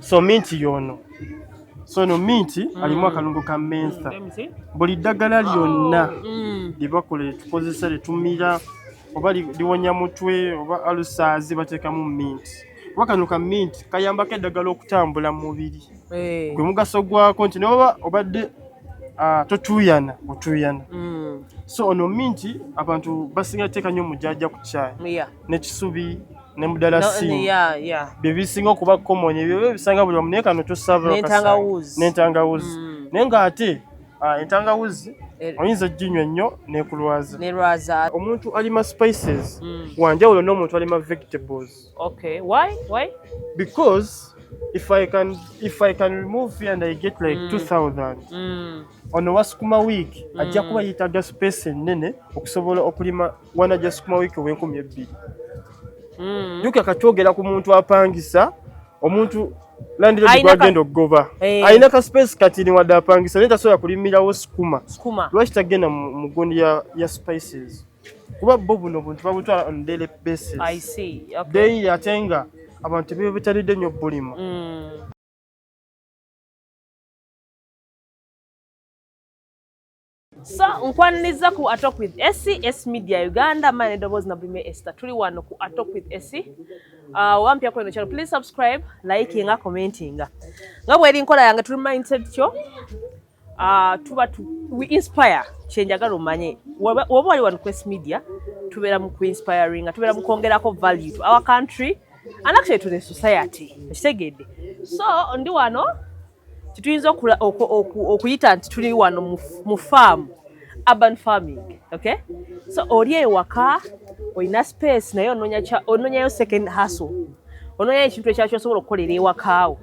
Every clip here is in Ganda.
So mint yono, so no mint alimu akalungo ka mentha. Let me see. Buli ddagala lyonna lyebakola, lyetukozesa, lyetumira, oba liwonya mutwe oba ulcers, bateekamu mint, kuba kano ka mint kayambako eddagala okutambula mu mubiri. Gwe mugaso gwako nti noba obadde totuuyana, otuuyana. So ono mint abantu basinga teeka nnyo mujaaja ku kyayi n'ekisubi ne mudalasiini. Bye bisinga okuba common, ebyo byo bisanga buli wamu, naye kano tosaba. N'entangawuzi. N'entangawuzi. Naye ng'ate entangawuzi oyinza oginywa ennyo nekulwaza. Nerwaza. Omuntu alima spices wanjawulo n'omuntu alima vegetables. Okay, why? Why? Because if I can remove here and I get like 2000, ono wa sukuma wiiki ajja kuba yeetaaga space ennene okusobola okulima wanajja sukuma wiiki ow'enkumbi 2. Jjuka katwogera ku muntu apangisa, omuntu landlord gwagenda okugoba. Alina ka space katini wadde apangisa, naye tasobola kulimirawo sukuma. Sukuma. Lwaki tagenda mu gundi ya spices? Kuba bo buno buntu babutwala on daily basis. I see. Okay. Daily, ate nga abantu tebebetalidde nnyo bulima. So nkwaniriza ku A Talk with Essie, S Media Uganda, mane eddoboozi na Bulime Esther. Tuli wano ku A Talk with Essie. Wampya kweno channel, please subscribe, likinga, commentinga. Nga bweri nkola yange, tuli mindset kyo. Tuba we inspire, kyenjagala omanye. Woba wali wano ku S Media, tubeera mu ku-inspiringa, tubeera mu kwongerako value to our country and actually to the society. Okitegedde? So ndi wano tituyinza okuyita nti tuli wano mu farm, urban farming. Okay, so oli ewaka olina space, naye onoonyayo second hustle, onoonyayo ekintu ekirala kyosobola okukolera ewakaawo.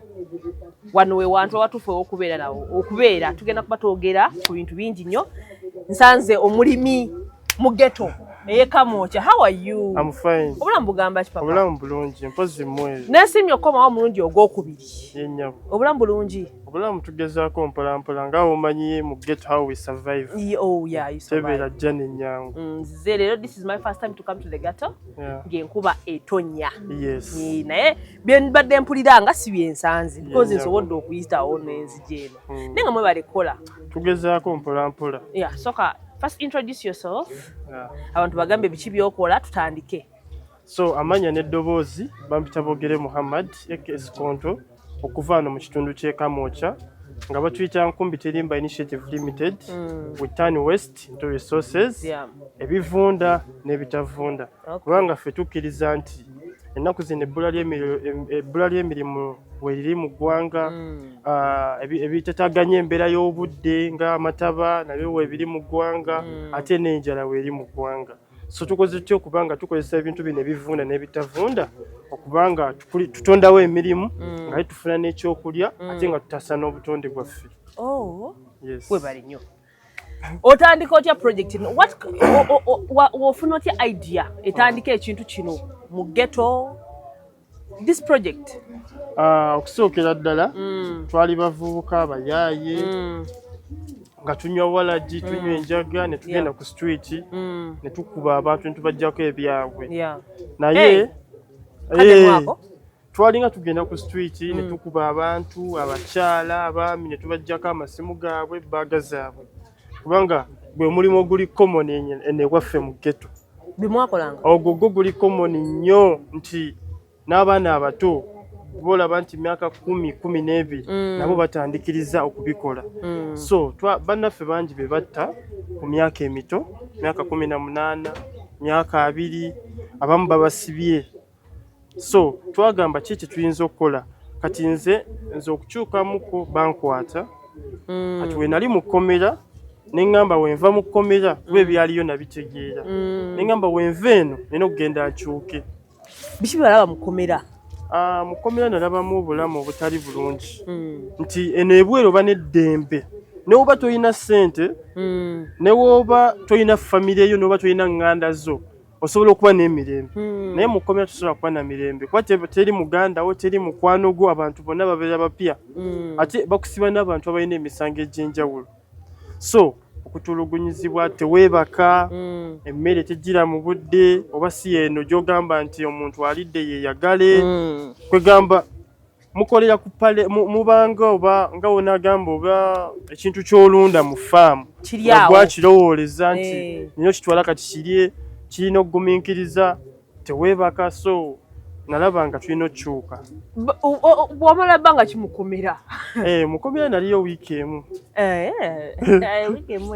Wano we wantu awatuufu ew'okubeera nawo okubeera. Tugenda kuba twogera ku bintu bingi nnyo. Nsanze omulimi mu ghetto ey'e Kamwokya. How are you? I'm fine. Obulamu bugamba ki, papa? Obulamu bulungi, mpozi mmwe? Neesiimye okukomawo omulundi ogwokubiri. Yennyabo. Obulamu bulungi? Obulamu tugezaako mpola mpola, nga omanyi mu ghetto how we survive. Oh yeah, you survive. Tebeera jjana ennyangu. Nze leero, this is my first time to come to the ghetto ng'enkuba etonnya. Naye bye mbadde mpulira nga si byensanze, because nsobodde okuyitawo n'enzija eno. Naye nga mwebale kukola. Tugezaako mpola mpola. Yeah, soka first introduce yourself. Abantu bagambe biki byokola, tutandike. So amanya n'eddoboozi bampita Bogere Muhammad aka Skonto, okuva wano mu kitundu ky'e Kamwokya, nga batuyita Nkumbi Terimba Initiative Limited. We turn waste into resources, ebivunda n'ebitavunda. Kubanga ffe tukkiriza nti ennaku zino ebbula ly'emirimu weriri mu ggwanga, ebitataganya embeera y'obudde ng'amataba nabyo weebiri mu ggwanga, ate n'enjala weeri mu ggwanga. So tukoze tutya okubanga tukozesa ebintu bino ebivunda n'ebitavunda okubanga tutondawo emirimu, nga tufuna n'ekyokulya, ate nga tutasa n'obutonde bwaffe? Oh. Yes. Webale nnyo. Otandika otya project eno? Wofuna otya idea etandika ekintu kino mu ghetto, this project? Okusookera ddala, twali bavubuka abayaaye nga tunywa walagi, tunywa enjaga, ne tugenda ku street ne tukuba abantu ne tubaggyako ebyabwe. Naye Kade mwako? Twalinga tugenda ku street ne tukuba abantu, abakyala, abaami, ne tubaggyako amasimu gaabwe, baaga zaabwe, kubanga gwe mulimu oguli common eno ewaffe mu ghetto. Bye mwakolanga? Ogwo gwo guli common nnyo nti n'abaana abato bolaba nti myaka 10, 12 nabo batandikiriza okubikola. So bannaffe bangi be batta ku myaka emito, myaka 18, myaka 20, abamu babasibye. So twagamba ki kyetuyinza okukola? Kati nze okukyukamuko bankwata. Kati we nali mu kkomera, neŋŋamba wenva mu kkomera, kuba ebyaliyo nabitegeera, neŋŋamba wenva eno nina okugenda nkyuke. Biki byalaba mu kkomera? Mu kkomera nalabamu obulamu obutali bulungi, nti eno ebweru oba n'eddembe, ne woba tolina ssente, ne woba tolina famire yo, ne woba tolina ŋŋanda zo, osobola okuba n'emirembe. Naye mu kkomera tosobola kuba na mirembe, kuba teri muganda wo, teri mukwano gwo, abantu bonna babeera bapya, ate bakusiba n'abantu abalina emisango egy'enjawulo. So okutulugunyizibwa, teweebaka, emmere tegira mu budde, oba si eno gy'ogamba nti omuntu alidde yeeyagale. Kwegamba Mukolera ku pale mubanga oba nga wonagamba oba ekintu ky'olunda mu faamu Kiri awo. Gwakirowooleza nti nina okitwala kati kirye, kirina okugumiikiriza, teweebaka. So nalaba nga tulina okukyuka. Bw'omala bbanga kimukumira? Eh, mukomera naliyo wiiki emu. Wiiki emu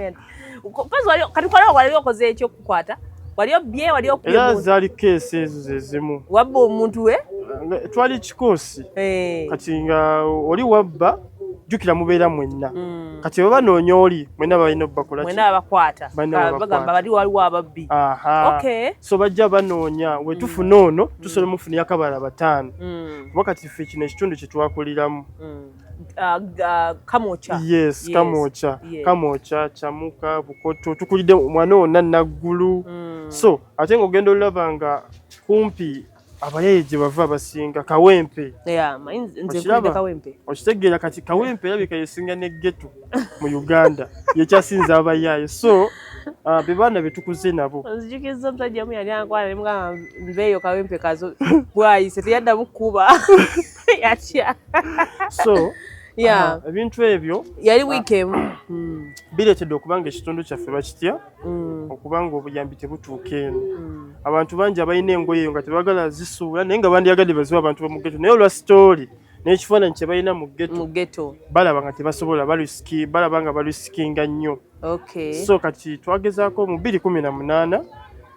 mpozi kati kwaliwo wali okoze ekyokukwata, wali obbye, wali okubye Era omuntu? Zaali case ezo zezimu. Wabba omuntu we? Twali kikoosi. Kati nga oli wabba, jjukira mubeera mwenna. Kati bwe banoonya oli, mwenna balina obbakola ki? Mwena abakwata. Balina babakwata. Bagamba bali waliwo ababbi. Aha. So bajja banoonya, we tufuna ono tusobola mufunira akabala bataano, kuba kati ffe kino ekitundu kye twakuliramu. Ah, Kamwokya. Yes, Kamwokya. Kamwokya, Kyamuka, Bukoto, tukulidde mwana wonna Naggulu. So ate ng'ogenda olaba nga kumpi abayaye gye bava abasinga Kawempe. Yeah, nze Okiraba? nkulidde Kawempe. Okitegeera, kati Kawempe erabika yesinga ne ghetto mu Uganda, yekyasinza abayaaye. So be baana be tukuze nabo. Nzijukiza omusajja omu yali ankwana, nemugamba nveeyo Kawempe kazo bwayise, teyaddamu kukuba, yatya. So ebintu ebyo Yali wiiki emu. Bireetedde okuba nga ekitundu kyaffe bakitya, okuba nga obuyambi tebutuuka eno. Abantu bangi abalina engoye eyo nga tebagala zisuula, naye nga bandyagadde baziwe abantu b'omu ghetto, naye olwa story n'ekifaananyi kye balina mu ghetto, Mu ghetto. balaba nga tebasobola, balaba nga balisikinga nnyo. So kati twagezaako mu 2018,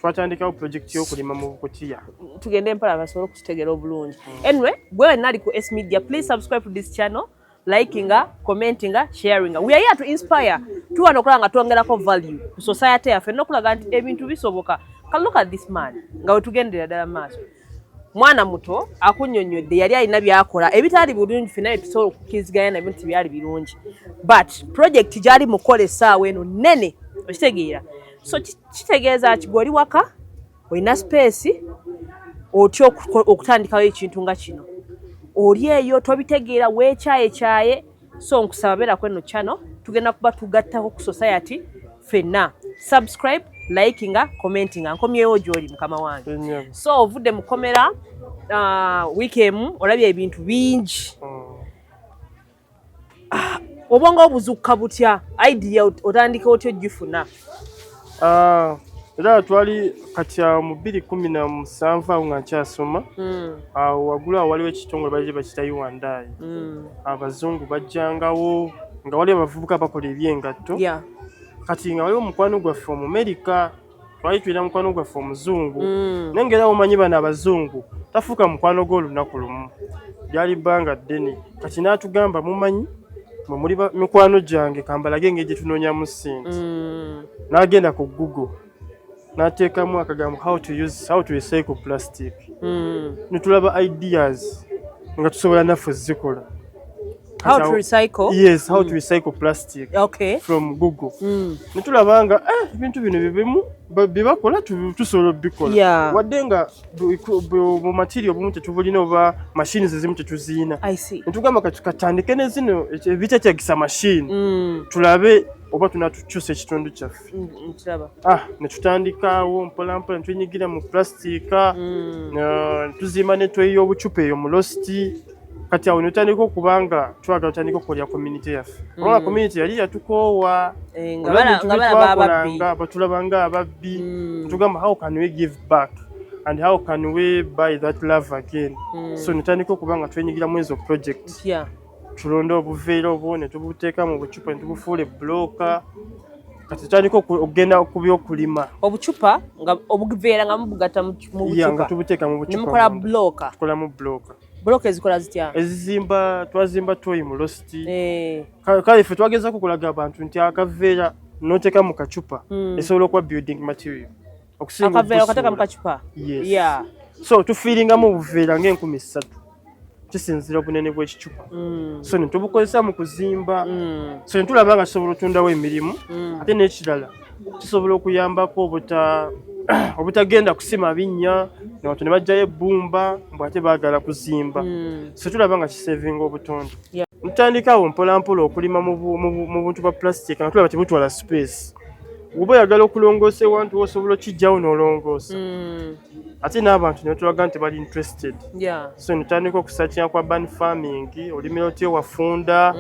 twatandikawo project y'okulima mu bukutiya. Tugende mpola basobole okukitegeera obulungi. Anyway, gwe wenna ali ku S Media, please subscribe to this channel, likinga, commentinga, sharinga. We are here to inspire. Tuwana okulaba nga twongerako value ku society yaffe n'okulaga nti ebintu bisoboka. Ka look at this man nga we tugendera ddala mu maaso. Mwana muto akunnyonnyodde yali alina by'akola ebitaali bulungi, ffenna bye tusobola okukkiriziganya nabyo nti byali birungi, but project gy'ali mukola essaawa eno nnene, okitegeera? So kitegeeza ki, gwe oli waka olina space otya okutandikawo ekintu nga kino? Oli eyo tobitegeera, weekyayekyaye. So nkusaba beerako eno channel, tugenda kuba tugattako ku society ffenna. Subscribe, likinga, commentinga. Nkomyewo gy'oli, mukama wange. Ennyo. So ovudde mu kkomera wiiki emu, olabye ebintu bingi. Obwongo obuzukka butya? Idea otandika otya ogifuna? Ah, era twali kati awo mu 2017 awo nga nkyasoma. Awo waggulu awo waliwo ekitongole baali bakiyita U&I. Abazungu bajjangawo nga waliwo abavubuka bakola ebyengatto. Kati nga waliwo mukwano gwaffe Omumerika, twali tulina mukwano gwaffe omuzungu. Naye nga era omanyi bano abazungu, tafuuka mukwano gwe olunaku lumu, lyali bbanga ddene. Kati n'atugamba, "Mumanyi mwe muli mikwano gyange, kambalage engeri gye tunoonyamu ssente." N'agenda ku Google n'ateekamu akagambo "how to use, how to recycle plastic". Ne tulaba ideas nga tusobola naffe zikola. How to recycle? Yes, how to recycle plastic from Google. Ne tulaba nga ebintu bino bibimu bye bakola tusobola obikola. Wadde nga bu material obumu tetubulina oba machines ezimu tetuziina. I see. Ne tugamba kati katandike ne zino ebiteetagisa machine, tulabe oba tunatukyusa ekitundu kyaffe. Nkiraba. Ah, ne tutandikaawo mpola mpola, ne tunyigira mu plastika, tuzimba ne tweyiya obucupa eyo mu lositi. Kati awo ne tutandika okuba nga twagala tutandika okukolera community yaffe, kubanga community yali yatukoowa. Eh, nga Olw'ebintu nga bye balaba ababbi. twakolanga, batulaba nga ababbi. Tugamba, "How can we give back and how can we buy that love again?" So netandika okuba nga twenyigiramu ezo project. Tulonde obuveera obwo ne tubuteeka mu bucupa ne tubufuula ebbulooka. Kati tutandika okugenda ku byokulima. Obucupa nga obuveera nga mubugatta mu Ya, nga bucupa tubuteeka mu bucupa ne mukola munda. Bulooka? Tukolamu bulooka. Bulooka ezikola zitya? Ezizimba, twazimba toyi mu lositi. Kale ffe twagezaako okulaga abantu nti akaveera n'oteeka mu kacupa esobola okuba building material okusinga Akaveera okateeka mu okusuula. kacupa? Yes. So tufiiringamu obuveera ng'enkumi ssatu, kisinziira obunene bw'ekicupa. So ne tubukozesa mu kuzimba. So ne tulaba nga tusobola otundawo emirimu. Ate n'ekirala, kisobola okuyambako obutagenda kusima binnya abantu ne bajjayo ebbumba mbu ate baagala kuzimba. So tulaba nga kisevinga obutonde. Ntandika awo mpola mpola okulima mu buntu bwa plastic nga tulaba tebutwala space. Oba oyagala okulongoosa ewantu, osobola okijjawo n'olongoosa. Ate n'abantu ne batulaga nti bali interested. So netutandika okusearchinga kwa urban farming, olimira otya wafunda.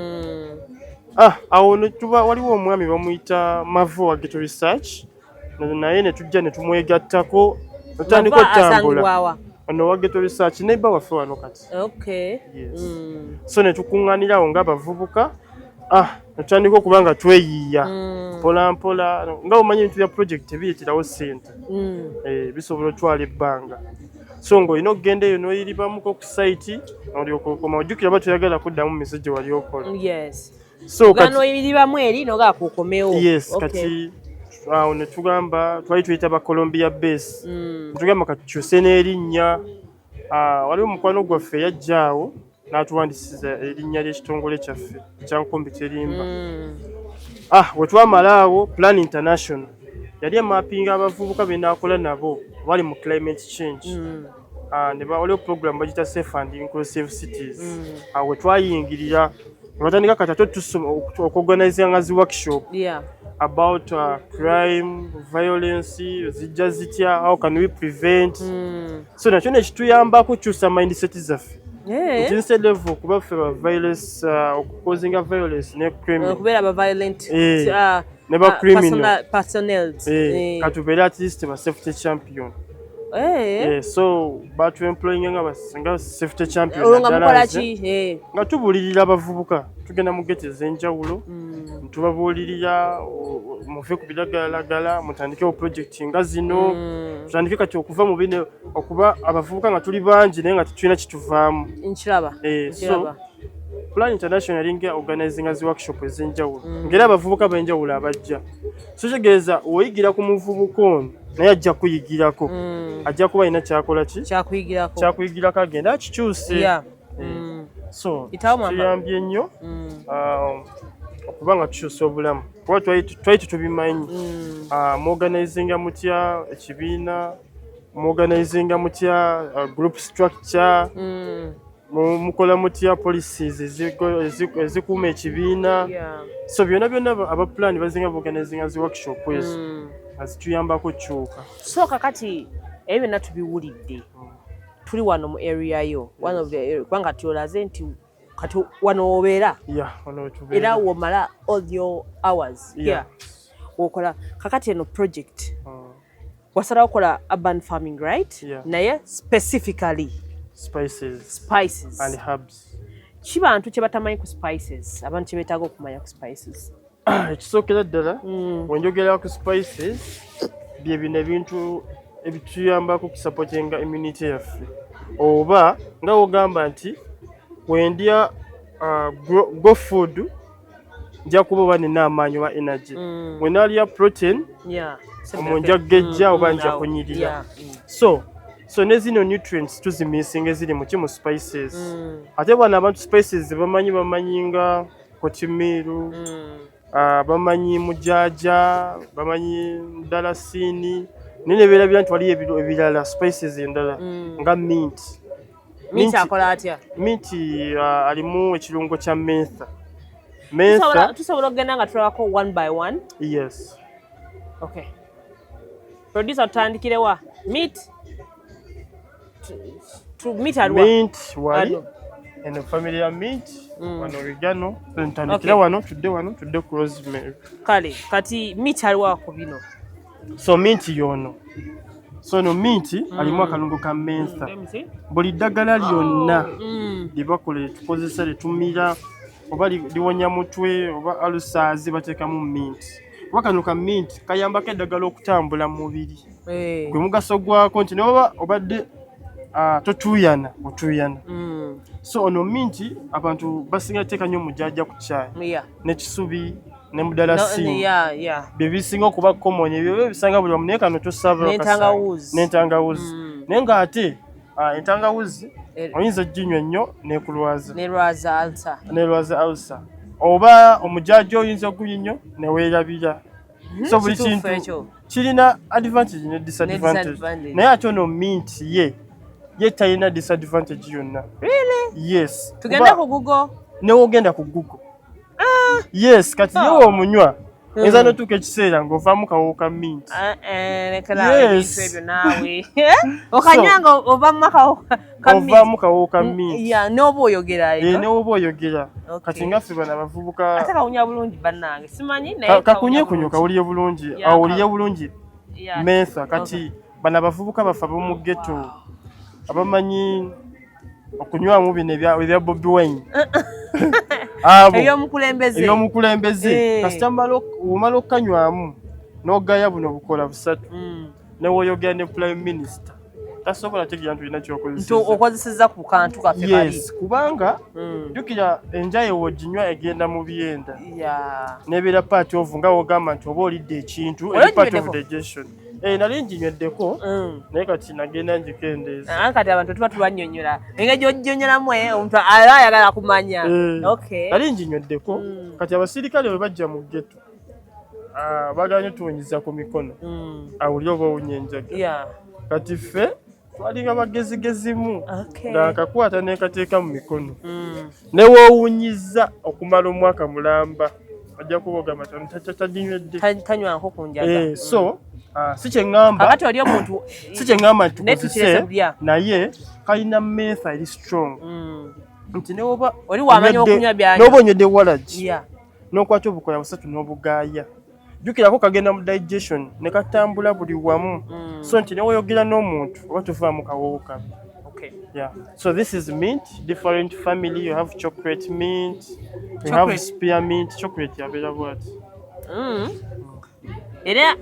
Ah, awo netuba waliwo omwami bamuyita Mavo wa Ghetto Research, naye ne tujja ne tumwegattako, netutandika Mava otambula. Asangibwawa? Ono wa Ghetto Research, neighbor waffe wano kati. Yes. So ne tukuŋŋaanirawo ng'abavubuka, ah, netutandika okuba nga tweyiiya mpola mpola. Nga omanyi ebintu bya project tebireeterawo ssente. Eh, bisobola otwala ebbanga, so ng'olina okugenda eyo n'oyiribamuko ku site olyoka okoma. Ojjukira oba toyagala kuddamu mize gye wali okola. So kati Ganoyiribamu eri nogaa kukomewo. Yes. Kati awo ne tugamba, twali tuyita ba Columbia Base. Netugamba kati tukyuse n'erinnya. Ah, waliwo mukwano gwaffe yajja awo n'atuwandisiza erinnya ly'ekitongole kyaffe ekya Nkumbi Terimba. Ah, we twamala awo, Plan International yali emappinga abavubuka benaakola nabo bali mu climate change. Ah, ne waliwo program bagita Safe and Inclusive Cities. Awo we twayingirira ne batandika kati ate tusoma okuorganizinga zi workshop about crime, violence, zijja zitya, how can we prevent. So nakyo nekituyambako okukyusa mindset zaffe nti instead of okuba ffe ba violence, okucausinga violence ne crime, okubeera ba violent ne ba criminal. Personnels. Katubeere at least ba safety champion. So batuemployinga nga safety champion. Olwo nga naddala mukola nze. ki? Nga tubuulirira abavubuka, tugenda mu ghetto ez'enjawulo. Tubabuulirira muve ku biragalalagala, mutandikewo project nga zino. Tutandike kati okuva mu bino, okuba abavubuka nga tuli bangi naye nga tetulina kituvaamu. Nkiraba. So Nkiraba. Plan International yalinga organizinga zi workshop ez'enjawulo, ng'era abavubuka b'enjawulo abajja. So kitegeeza oyigira ku muvubuka ono, naye ajja kuyigirako. Ajja kuba alina kyakola ki Kyakuyigirako. Kyakuyigirako, agenda akikyuse. So Itawo mwamba. kiyambye nnyo okuba nga tukyusa obulamu, kuba twali tetubimanyi. Ah, muorganizinga mutya ekibiina, muorganizinga mutya group structure, mukola mutya policies ezikuuma ekibiina. So byonna byonna aba Plan bazinga baorganizinga zi workshop ezo nga zituyambako kyuka. So kakati ebyo byonna tubiwulidde, tuli wano mu area yo, one of the area, kubanga tyolaze nti kati wano wobeera. Yeah, wano wetubeera. Era womala all your hours here wokola. Kakati eno project wasalawo kola urban farming, right? Yeah. Naye specifically spices spices and herbs. Ki bantu kye batamanyi ku spices, abantu kye beetaaga okumanya ku spices? Ekisookera ddala, wenjogera ku spices, bye bino ebintu ebituyambako okusupportinga immunity yaffe, oba nga wogamba nti wendya go food, nja kuba oba nina amaanyi oba energy. Wenalya protein, omwo nja kugejja oba nja kunyirira. So ne zino nutrients tuzimisinga eziri muki mu spices. Ate bano abantu spices bamanyi, bamanyi nga kotimiiru, bamanyi mujaja, bamanyi mdalasini, naye ne beerabira nti waliyo ebirala, spices endala nga mint. Mint akola atya? Mint alimu ekirungo kya mentha. Mentha. Tusobola okugenda nga tulabako one by one? Yes. Okay, producer, tutandikirewa? Mint. Mint aliwa? Mint wali. Ano. Eno family ya mint. Wano oregano. Ntandikira wano, tudde wano, tudde ku rosemary. Kale kati mint aliwa ku bino? So mint yono. So no mint alimu akalungo ka mentha. Let me see. Buli ddagala lyonna lye bakola, lyetukozesa, lyetumira, oba liwonya mutwe oba ulcers, bateekamu mint, kuba kano ka mint kayambako eddagala okutambula mu mubiri. Gwe mugaso gwako nti noba obadde totuuyana, otuuyana. So ono mint abantu basinga teeka nnyo mujaja ku kyayi n'ekisubi ne mudalasiini. Bye bisinga okuba common, ebyo byo bisanga buli wamu, naye kano tosaba. N'entangawuzi. N'entangawuzi. Naye ng'ate entangawuzi oyinza oginywa ennyo nekulwaza. Nerwaza ulcer. Nerwaza ulcer, oba omujaja oyinza ogunywa ennyo neweerabira. So buli Kituufu kintu ekyo. kirina advantage ne disadvantage. Disadvantage. Naye ate ono mint ye talina disadvantage yonna. Really? Yes. Tugende ku Google. Newogenda ku Google, yes. Kati ye Oh. womunywa Oyinza notuuka ekiseera ng'ovaamu kawowo ka mint. Eh, eh, lekera ebintu ebyo naawe. Okanywa nga ovaamu akawowo ka mint. Ovaamu kawowo ka mint. Yeah, n'oba oyogera. Eh, n'oba oyogera. Kati nga ffe bano abavubuka. Ate kawunya bulungi bannange, simanyi naye kakunye kunyo kawulire bulungi, awulire bulungi mentha. Kati bano abavubuka baffe ab'omu ghetto abamanyi okunywamu bino ebya Bobi Wine abo ebyomukulembeze ebyomukulembeze eh. Kasita omala okukanywamu n'ogaya buno bukola busatu newoyogera ne prime minister tasobola tegeera nti olina kyokozesa okozeseza ku kantu kaffe. Yes, kubanga jjukira enjaye woginywa egenda mu byenda nebeera part of, nga wogamba nti oba olidde ekintu, eri part of digestion. Eh, nali nginyweddeko naye kati nagenda ngikendeeza. Ah, kati abantu tuba tubannyonnyola engeri gy'oginyonnyolamu, eh, omuntu aba ayagala kumanya. Eh, nali nginyweddeko. Kati abasirikale bwe bajja mu ghetto, ah, baagala nnyo tuwunyiza ku mikono awulire oba owunya enjaga. Kati ffe twalinga bagezigezimu nga nkakwata nekateeka mu mikono newoowunyiza okumala omwaka mulamba ajja kuba ogamba taginywedde. Tanywanko ku njaga. Eh, so ah, si kyeŋŋamba Kakati oli omuntu si kyeŋŋamba nti Naye tukirese tukozese bulya. Naye kalina mentha eri strong nti newoba Oli wamanya okunywa byanywa. Noba onywedde walagi n'okwata obukola busatu n'obugaaya, jjukirako kagenda mu digestion ne katambula buli wamu so nti newoyogera n'omuntu oba tovaamu kawowo kabi. Yeah. So this is mint, different family. You have chocolate mint, you have Chocolate. Spearmint, chocolate yabeera bwati. Era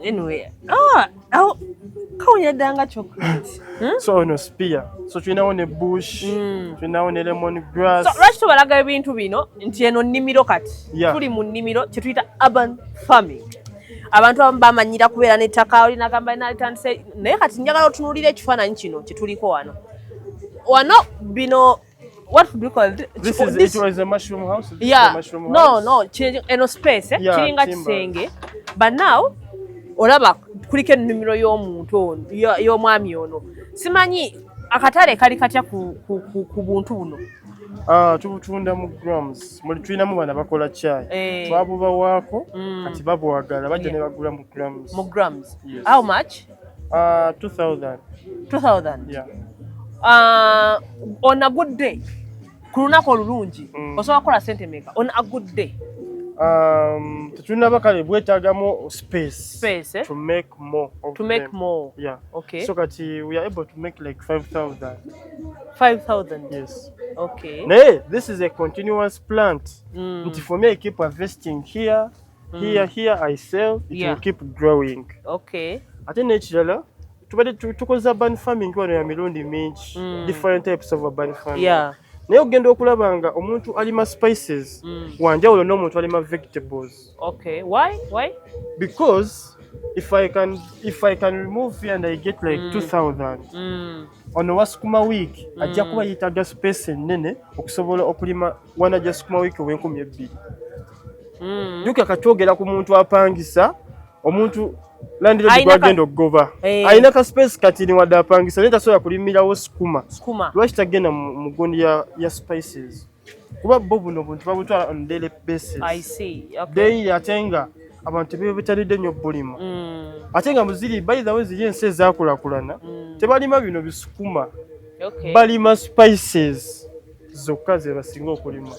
anyway, ah, awo kawunya ddala nga chocolate. Hmm? So ono spear. So tulinawo ne bush, tulinawo ne lemon grass. So lwaki tubalaga ebintu bino nti eno nnimiro kati tuli mu nnimiro kyetuyita urban farming. Abantu abamu bamanyira kubeera n'ettaka, olinagamba nalitandise, naye kati njagala otunuulira ekifaananyi kino kyetuliko wano wano bino, what do you call it? This is it was a mushroom house. This is a mushroom no house. No, eno space, eh? Yeah, kiringa timbers. kisenge, but now olaba kuliko ennimiro y'omuntu ono, y'omwami ono. Simanyi akatale kali katya ku buntu buno? Ah, tubutunda mu grams. Muli tulinamu bana bakola chai. Eh. Twabubawaako kati babwagala bajja ne bagula mu grams. Mu grams? Yes. How much? Ah, 2000. 2000? Yeah. On a good day, ku lunaku olulungi, osobola kukola sente meka on a good day? Tetulinaba kale bwetaagamu space, Space, eh? To make more of To make them. More. Yeah. Okay. So kati we are able to make like 5000. 5000? Yes. Okay. Naye this is a continuous plant. Nti for me I keep harvesting here, here, here, I sell it, will keep growing. Ate n'ekirala tubadde tukoze urban farming wano ya mirundi mingi, different types of urban farming, naye ogenda okulaba nga omuntu alima spices wanjawulo n'omuntu alima vegetables. Okay, why? Because if I can remove here and I get like 2000, ono wa sukuma wiki ajja kuba yeetaaga space ennene okusobola okulima wanajja sukuma wiki ow'enkumbi 2. Jjukira katwogera ku muntu apangisa, omuntu landlord Alina gwagenda okugoba Eh. alina ka space katini wadde apangisa naye tasobola kulimirawo sukuma. Sukuma. Lwaki tagenda mu gundi ya spices? Kuba bo buno buntu babutwala on daily basis. I see. Okay. Daily, ate nga abantu tebebetalidde nnyo bulima. Ate nga muziri, by the way, ziri ensi ezaakulaakulana tebalima bino bisukuma, balima spices zokka ze basinga okulima.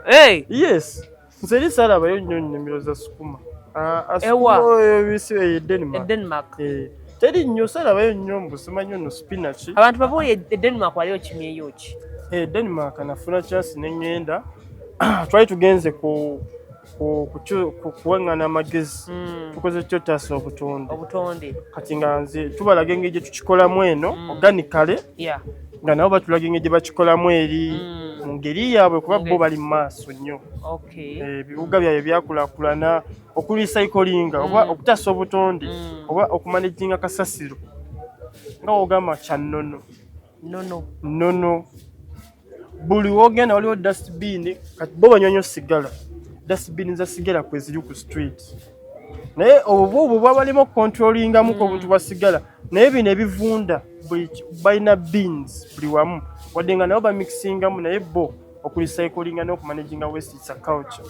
Hey. Yes, nze eri saalabayo nnyo nnimiro za sukuma. Ah, ah, Ewa. sukuma oyo bisi e Denmark. Denmark. Eh, teri nnyo, saalabayo nnyo mbu simanyi ono spinach. Abantu babuulire, e Denmark wali okimyeyo ki? Eh, Denmark nafuna chance ne ŋŋenda, twali tugenze ku kuwaŋŋana amagezi, tukoze kyotaasa obutonde. Obutonde. Kati nga nze tubalaga engeri gye tukikolamu eno organically, nga nabo batulaga engeri gye bakikolamu eri mu ngeri yaabwe, kuba bo bali mu maaso nnyo. Eh, ebibuga byabwe byakulaakulana okurecyclinga oba okutaasa obutonde oba okumanaginga kasasiro, nga wogamba kyannono. Nono. Nnono, buli wogenda waliwo dustbin. Kati bo banywa nnyo sigala, dustbin za sigala kwe ziri ku street, naye obwo obwo baba balina okucontrollingamuko obuntu bwa sigala, naye bino ebivunda balina bins buli wamu, wadde nga nabo bamixingamu, naye bo okurecyclinga n'okumanaginga waste, it's a culture.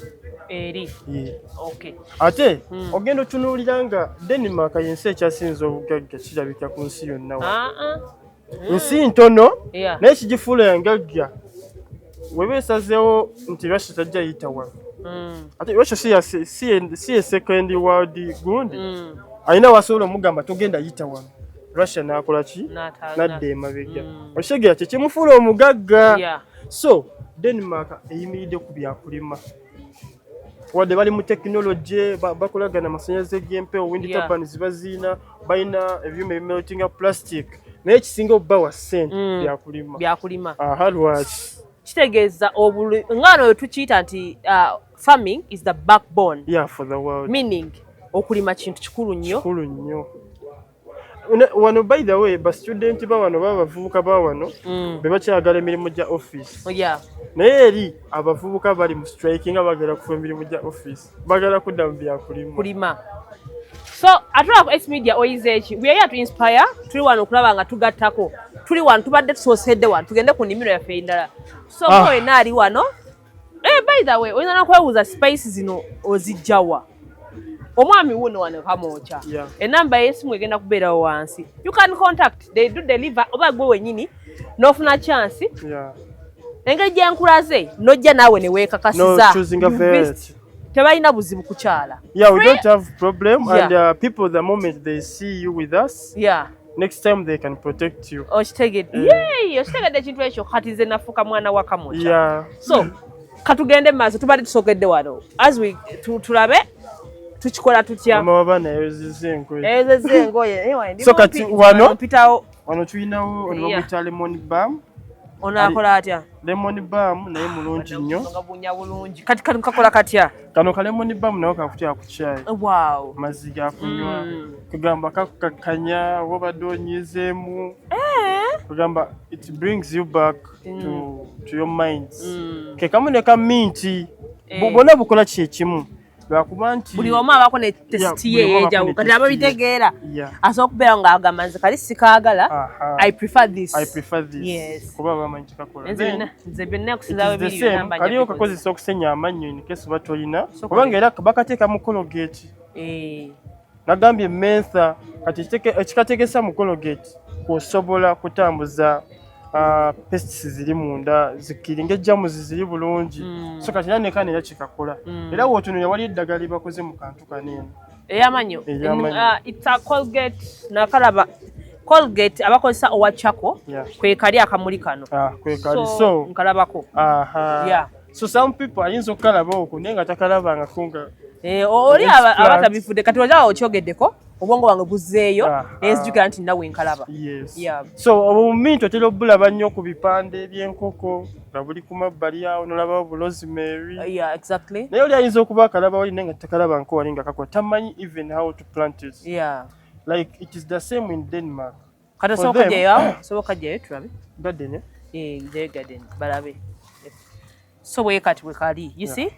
Eri. Yeah. Okay. Ate ogenda otunuulira nga Denmark yensi ekyasinza obugagga kirabika ku nsi yonna wa. Ah ah. Nsi ntono, naye kigifuula engagga weba esazeewo nti Russia tajja yita wano. Ate Russia si ye second world gundi. Alina wasobola omugamba togenda yita wano, Russia n'akola ki? Nadda emabega. Okitegeera? Kyekimufuula omugagga. So Denmark eyimiridde ku byakulima, wadde bali mu tekinologi, bakolagana amasanyalaze g'empewo, wind turbines baziina, balina ebyuma ebimeltinga plastic, naye ekisinga obbawa ssente byakulima. Byakulima. Aha, lwaki? Kitegeeza nga no tukiyita nti farming is the backbone. Yeah, for the world. Meaning okulima kintu kikulu nnyo. Kikulu nnyo. Wano by the way, ba student ba wano, baba bavubuka ba wano be bakyagala emirimu gya office. Naye eri abavubuka bali mu strike nga bagala kufa emirimu gya office, bagala kudda mu byakulima. Kulima. So atulaba ku S Media, oyize eki? We are here to inspire. Tuli wano okulaba nga tugattako. Tuli wano, tubadde tusoosedde wano, tugende ku nnimiro yaffe endala. So ah, wenna ali wano, by the way, oyinza nakwebuuza spice zino ozijjawa? Omwami wuno wano Kamwokya. Enamba y'essimu egenda kubeerawo wansi. You can contact, they do deliver, oba gwe wennyini n'ofuna chance. Engeri gye nkulaze n'ojja naawe ne weekakasiza. No choosing a variety. Tebalina buzibu kukyala. Yeah, we don't have problem. And people, the moment they see you with us, next time they can protect you. Okitegedde? Yeeyi, okitegedde ekintu ekyo? Kati nze nafuuka mwana wa Kamwokya. So katugende mu maaso, tubadde tusokedde wano as we tulabe tukikola tutya. Mama w'abaana yayozezza engoye. Ezezza engoye. Eh, ndi So kati mumpi, wano mpitawo. Wano tulinawo ono bamuyita lemon balm. Ono akola atya? Lemon balm naye mulungi nnyo. Nga bunya bulungi. Kati kakola katya? Kano ka lemon balm nawo kakutya ku kyayi. Mazzi gakunywa. Kugamba kakukakkanya oba obadde onyizeemu. Kugamba it brings you back to your minds. Ke kamu ne ka mint. Bonna bukola kyekimu, lwakuba nti Buli omu abaako ne taste ye buli omu abaako ey'enjawulo. ne Kati taste ye. ababitegeera asobola okubeera ng'agamba nze kali sikaagala, I prefer this. I prefer this. Kuba bamanyi kyekakola. Nze byonna okusinza bwe biri byonna. Kaliwo kakozesa okusenya amannyo in case oba tolina, kubanga era bakateeka mu Colgate. Nagambye mentha, kati ekikategesa mu Colgate kwosobola kutambuza pests ziri munda zikiringa ejjamuzi ziri bulungi. So kati era nekano era kyekakola. Era wootunulira wali eddagala lyebakoze mu kantu kano eno. Ey'amannyo. Ey'amannyo. It's a Colgate, nakalaba Colgate abakozesa owa charcoal. Kwe kali akamuli kano. Ah, kwekali. So nkalabako. Aha. So some people ayinza okukalaba okwo naye nga takalabangako nga Eh, oli Explant. aba tabifudde. Kati ojaba okyogeddeko, obwongo bwange buzzeeyo nenzijukira nti nawe nkalaba. Yes. So obumint otera obulaba nnyo ku bipande by'enkoko nga buli ku mabbali awo, nolabawo bu rosemary. Naye oli ayinza okuba akalaba wali naye nga takalaba nko wali nga kakola, tamanyi even how to plant it. Like it is the same in Denmark. Kati osoboka gyeyo, osoboka gyeyo tulabe. Garden, eh? Eh, gyeyo garden balabe. So bwe kati bwe kali, you see?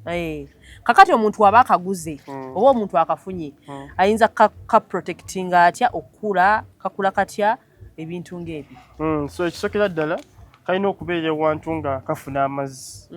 Eh, kakati omuntu aba akaguze oba omuntu akafunye ayinza ka protectinga atya okukula, kakula katya, ebintu ng'ebyo? So ekisookera ddala kalina okubeera ewantu nga kafuna amazzi,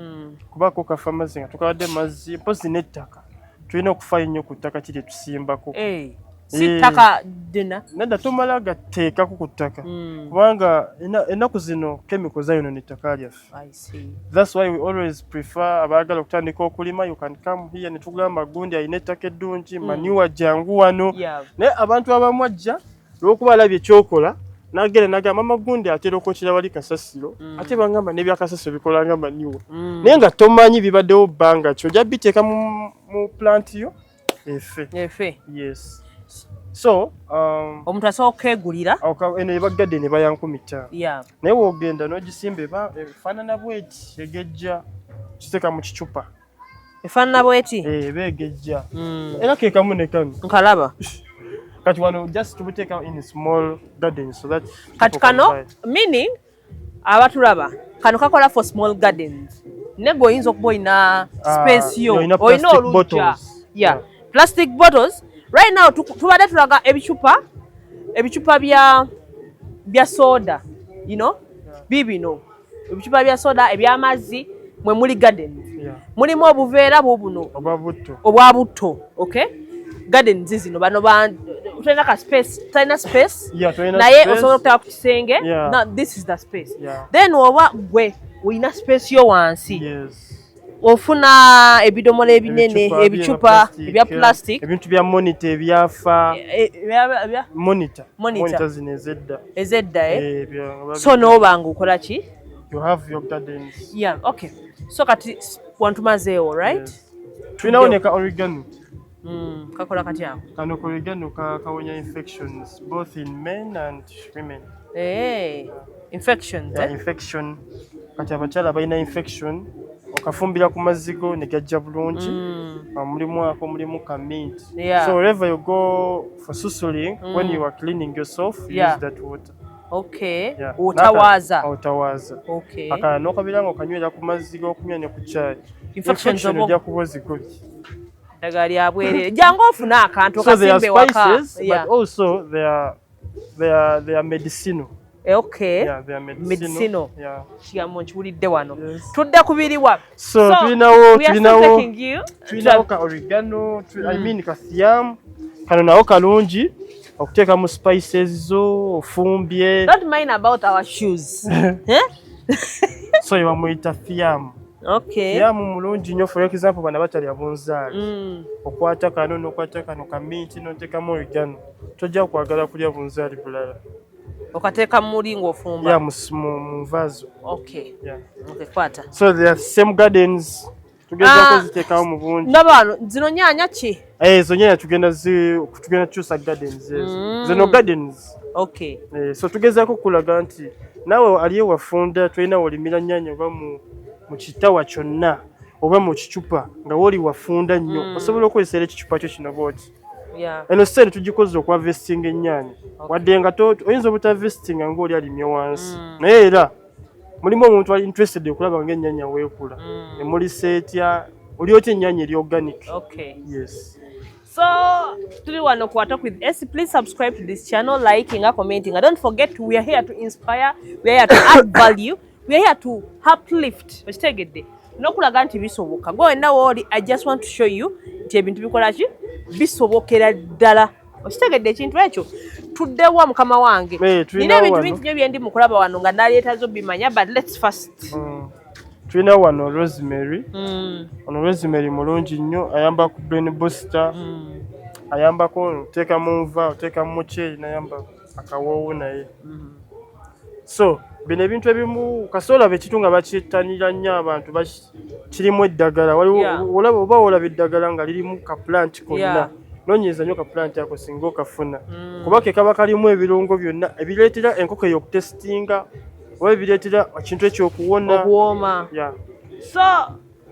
kubaako kafa amazzi nga tukawadde mazzi, mpozi n'ettaka. Tulina okufaayo nnyo ku ttaka ki lye tusimbako. Eh, si ttaka ddena. Nedda, tomala gateekako ku ttaka, kubanga ennaku zino chemical zayonoona ettaka lyaffe. I see. That's why we always prefer abaagala okutandika okulima, you can come here ne tugamba gundi alina ettaka eddungi, manure, jangu wano. Naye abantu abamu ajja olw'okuba alabye ekyokola nagenda nagamba mama gundi atera okwokera wali kasasiro, ate bangamba n'ebyakasasiro bikola nga manure. Naye nga tomanyi bibaddewo bbanga ki, ojja biteeka mu plant yo efe. Efe. Yes, so omuntu asobola okwegulira. Eno eba garden eba ya 5,000. Naye w'ogenda n'ogisimba eba efaanana bweti, egejja, kiteeka mu kicupa. Efaanana bweti. Eh, eba egejja. Era ke kamu ne kano. Nkalaba. Kati wano just tubuteeka in small garden so that kati people can kano buy. Meaning abatulaba, kano kakola for small gardens, ne gwe oyinza okuba olina space yo, olina olina plastic olujja. Bottles. Plastic bottles. Right now tubadde tulaga ebicupa bya soda, bibino ebicupa bya soda, ebyamazzi. Mwe muli gardens. Mulimu obuveera bubuno obwa butto. Obwa butto, okay. Gardens zino bano ba tolina ka space, tolina space. Yeah, tolina naye space. Osobola okuteeka ku kisenge. Now this is the space. Then oba gwe olina space yo wansi, ofuna ebidomola ebinene, ebicupa ebicupa ebya plastic, ebintu bya monitor ebyafa. Ebya monitor. Monitor. Monitor zino ezedda. Ezedda, eh? Eh, So n'oba nga okola ki? You have your gardens. Yeah, okay. So kati wantumazeewo, right? Yes. Tulinawo ne ka oregano. Kakola kati ako? Kano ka oregano kawonya infections both in men and women. Eh, infections. Yeah, eh? Infection. Kati abakyala balina infection, okafumbira ku mazzi go ne gajja bulungi. Ah, mulimu ako, mulimu ka mint. So wherever you go for susuling, when you are cleaning yourself, you use that water. Yeah. Otawaaza. Otawaaza. Akalala n'okabira nga okanywera ku mazzi g'okunywa ne ku kyayi. Infections. Infection oba ojja kuba ozigobye. Ddagala lya bwereere, jangu ofune akantu So they are okasimbe waka. spices, but also they are medicinal. Eh, okay. Yeah, they are medicinal. Medicinal. Yeah. Kigambo nkiwulidde wano. Yes. Tudde ku biriwa? So, tulinawo we are still tulinawo taking you. Tulinawo ka oregano, I mean ka thyme. Kano nawo kalungi okuteeka mu spices zo ofumbye. Don't mind about our shoes, eh? So bamuyita thyme. Thyme mulungi nnyo. For example, bano batalya bunzaali, okwata kano n'okwata kano ka mint n'oteekamu oregano, tojja kwagala kulya bunzaali bulala. Okateeka muli ng'ofumba? Yeah, mu nva zo. Yeah. Okay, kwata. So there are same gardens, tugezaako Ah. ziteekawo mu bungi. Ndaba wano zino nyaanya ki? Eh, ezo nyanya tugenda kukyusa gardens ezo. Zino gardens. Eh, so tugezaako kulaga nti naawe ali ewafunda tolina wolimira nyanya oba mu kitawa kyonna oba mu kicupa nga wooli wafunda nnyo, osobola okukozesa era ekicupa kyo kino bwoti. Eno sente tugikoze okuharvestinga ennyaanya. Wadde nga oyinza obutaharvestinga ng'oli alimye wansi, naye era mulimu omuntu ali interested okulaba ng'ennyaanya weekula, emulisa etya, oli otya ennyaanya eri organic. Yes. So tuli wano ku Talk with S. Please subscribe to this channel, liking, commenting. And don't forget, we are here to inspire, we are here to add value, we are here to uplift. Okitegedde? N'okulaga nti bisoboka. Gwe wenna wooli, I just want to show you nti ebintu bikola ki? Bisobokera ddala. Okitegedde ekintu ekyo? Tuddewa, mukama wange? Eh, tulinawo Nina ebintu wano. bingi nnyo bye ndi mu kulaba wano nga naleetazo bimanya, but let's first. Tulina wano rosemary. Ono rosemary mulungi nnyo, ayamba ku brain booster, ayambako oteeka mu nva, oteeka mu muceeri, nayamba akawoowo naye. So bino ebintu ebimu kasoola olaba ekintu nga bakyettanira nnyo abantu, kirimu eddagala. Waliwo olaba oba olaba eddagala nga lirimu ka plant konna, noonyeza nnyo ka plant ako singa okafuna, kuba ke kaba kalimu ebirungo byonna ebireetera enkoko eyo okutesitinga oba ebireetera ekintu ekyokuwona. Okuwooma. Yeah. So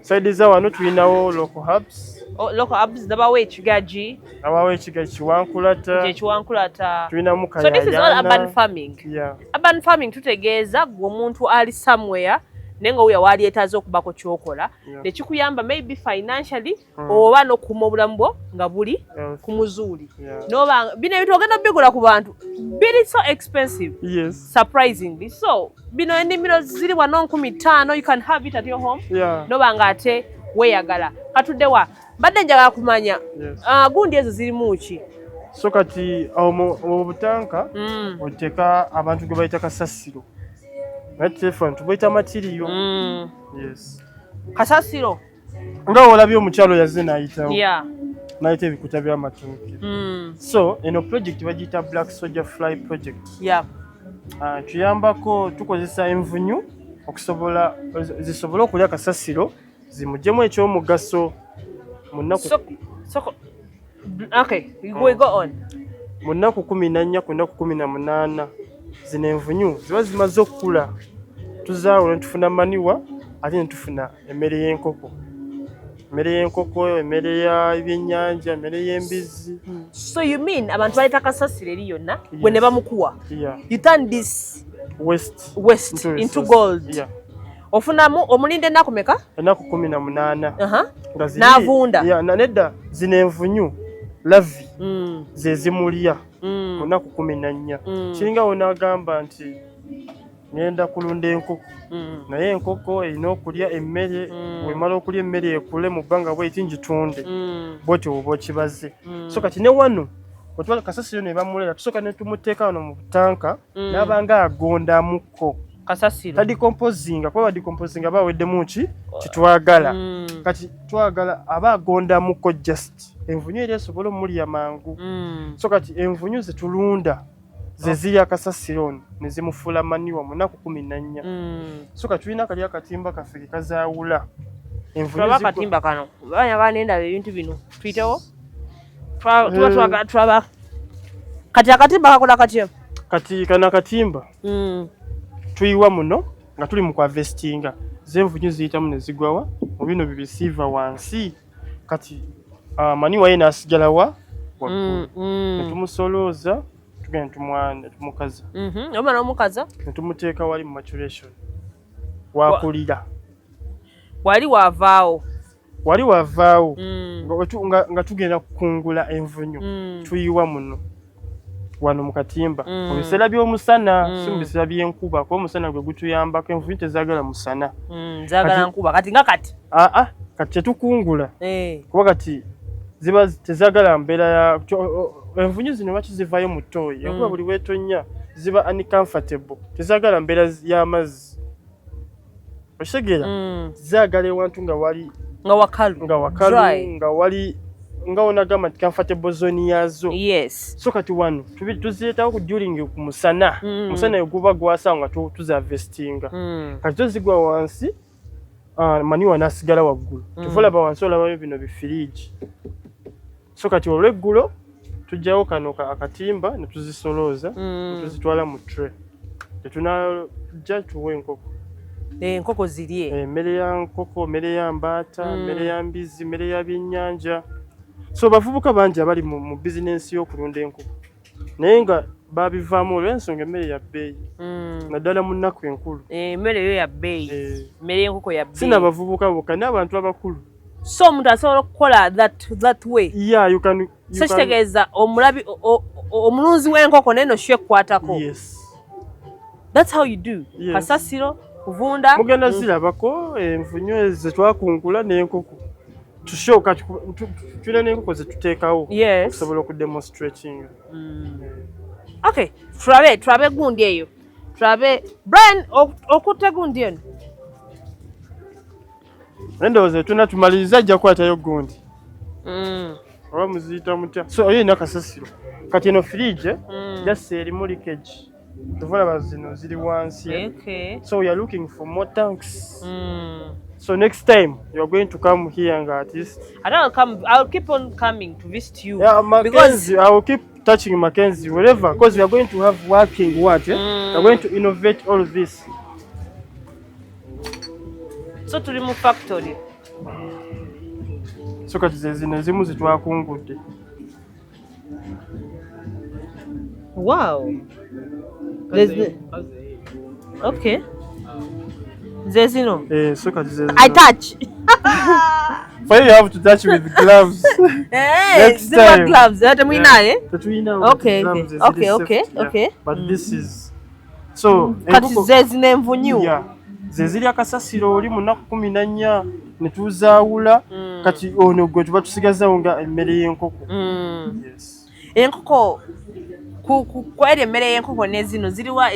side za wano tulinawo local herbs. Oh, local herbs, ndabawo ekigaji. Abawo ekigaji, kiwankulata. Ekiwankulata. Tulinamu So this is all urban kayayana. farming. Yeah. Urban farming tutegeeza gwe omuntu ali somewhere naye nga wuya walyetaaze okubako kyokola nekikuyamba maybe financially oba n'okukuuma obulamu bwo nga buli Health. ku muzuuli. Noba bino ebintu ogenda bigula ku bantu biri so expensive. Surprisingly so, bino ennimiro ziri wano 5,000, you can have it at your home. Noba nga ate weeyagala. Katuddewa? Mbadde njagala kumanya, ah, gundi ezo zirimu ki? So kati awo mu butanka oteeka abantu gwe bayita kasasiro, naye telefoni tubayita material. Yes. Kasasiro. Nga olabye omukyalo yazze n'ayitawo, n'ayita ebikuta by'amatooke. So eno project bagiyita Black Soldier Fly Project. Ah, tuyambako tukozesa envunyu okusobola zisobole okulya kasasiro zimugyemu ekyomugaso mu nnaku So, okay, we go on. Mu nnaku 14 ku nnaku 18 zino envunyu ziba zimaze okukula, tuzaawula ne tufuna manure ate ne tufuna emmere y'enkoko, emmere y'enkoko, emmere y'ebyennyanja, emmere y'embizzi. So you mean abantu baleeta kasasiro eri yonna gwe ne bamukuwa? Yeah. You turn this waste waste into into resource. Gold. Yeah. Ofunamu omulinda ennaku meka? Ennaku 18. Nga N'avunda. Yeah, nedda, zino envunyu larvae ze zimulya mu nnaku 14. Kiringa wonaagamba nti Ngenda kulunda enkoko. Naye enkoko erina okulya emmere. Wemala okulya emmere ekule mu bbanga bweti ngitunde. Bwotyo oba okibaze. So kati ne wano otwala kasasiro ne bamulera, tusooka ne tumuteeka wano mu tanka n'abanga agondamuko. Kasasiro. Tadecomposinga, kuba badecomposinga baweddemu ki kitwagala. Kati twagala aba agondamuko, just envunyu eri esobole omulya mangu. So kati envunyu zetulunda ze zirya kasasiro ono ne zimufuula manure mu nnaku 14. So kati tulina kali akatimba kaffe ke kazaawula envunyu. Tulaba akatimba kano, banya nendaba ebintu bino tuyitewo. Tuba tulaba kati akatimba kakola katya? Kati kano akatimba tuyiwa muno nga tuli mu kuharvestinga, zenvunyu ziyitamu ne zigwawa mu bino bibisiiva wansi. Kati manure ye n'asigala wa waggulu. Ne tumusolooza, tugenda tumukaza. Omala omukaza? Ne tumuteeka wali mu maturation wakulira. Wali wavaawo. Wali wavaawo. Nga tugenda kukungula envunyu, tuyiwa muno wano mu katimba mu biseera by'omusana, si mu biseera by'enkuba, kuba omusana gwe gutuyambako. Envunyu tezaagala musana. Zaagala nkuba. Kati nga kati? Aa, kati tetukungula kuba kati ziba tezaagala mbeera ya envunyu zino. Lwaki zivaayo mu ttooyi? Enkuba buli weetonnya ziba uncomfortable, tezaagala mbeera y'amazzi, okitegeera? Zaagala ewantu nga wali nga wakalu. Nga wakalu. Dry. Nga wali nga wonagamba nti comfortable zone yaazo. So kati wano tuzireetawo ku during ku musana. Musana eguba gwasawo nga tuziharvestinga. Kati zo zigwa wansi, manure n'asigala waggulu. Tuva olaba wansi olabayo bino bifiriigi. So kati olweggulo tujjawo kano akatimba ne tuzisolooza ne tuzitwala mu tray, tetunajja tuwa enkoko. Enkoko zirye. Emmere ya nkoko, mmere ya mbaata, mmere ya mbizzi, mmere ya byennyanja. So bavubuka bangi abali mu bizinensi y'okulunda enkoko naye nga babivaamu olw'ensonga emmere ya bbeeyi, naddala mu nnaku enkulu. Emmere yo ya bbeeyi. Emmere y'enkoko ya Si bbeeyi. Nabavubuka bokka, n'abantu abakulu. So omuntu asobola okukola that way? Yeah, you can, you So can. Kitegeeza omulabi omulunzi w'enkoko naye no ekkukwatako. Yes. That's how you do. Yes. Kasasiro kuvunda. Mugenda zirabako envunyu zetwakungula n'enkoko. Tushoka tulina n'enkoko zetuteekawo okusobola okudemonstratinga. Okay, tulabe gundi eyo, tulabe Brian okutte gundi eno. Naye ndowooza tuna tumaliriza, ajja kukwatayo gundi oba muziyita mutya. So oyo erina kasasiro. Kati eno fridge just erimu leakage, tuva zino ziri wansi. So we are looking for more tanks. So next time you are going to come here nga at least And I'll come, I'll keep on coming to visit you. Yeah, Mackenzie, I will keep touching Mackenzie wherever, because we are going to have working what, eh? We are going to innovate all this. So tuli mu factory. So kati ze zino ezimu zetwakungudde. Wow. There's the... Okay. Ze zino. Eh, so kati ze I zino. touch. For you, you have to touch with gloves. Hey, Next zirwa time. gloves. Ate mwina eh? Tetulina gloves eziri safety, yeah. But this is so Kati ze zino envunyu. Yeah. Ze ziri akasasiro oli mu nnaku 14 ne tuzaawula. Kati ono gwe tuba tusigazawo nga emmere y'enkoko. Yes. Enkoko ku eri emmere y'enkoko ne zino ziriwa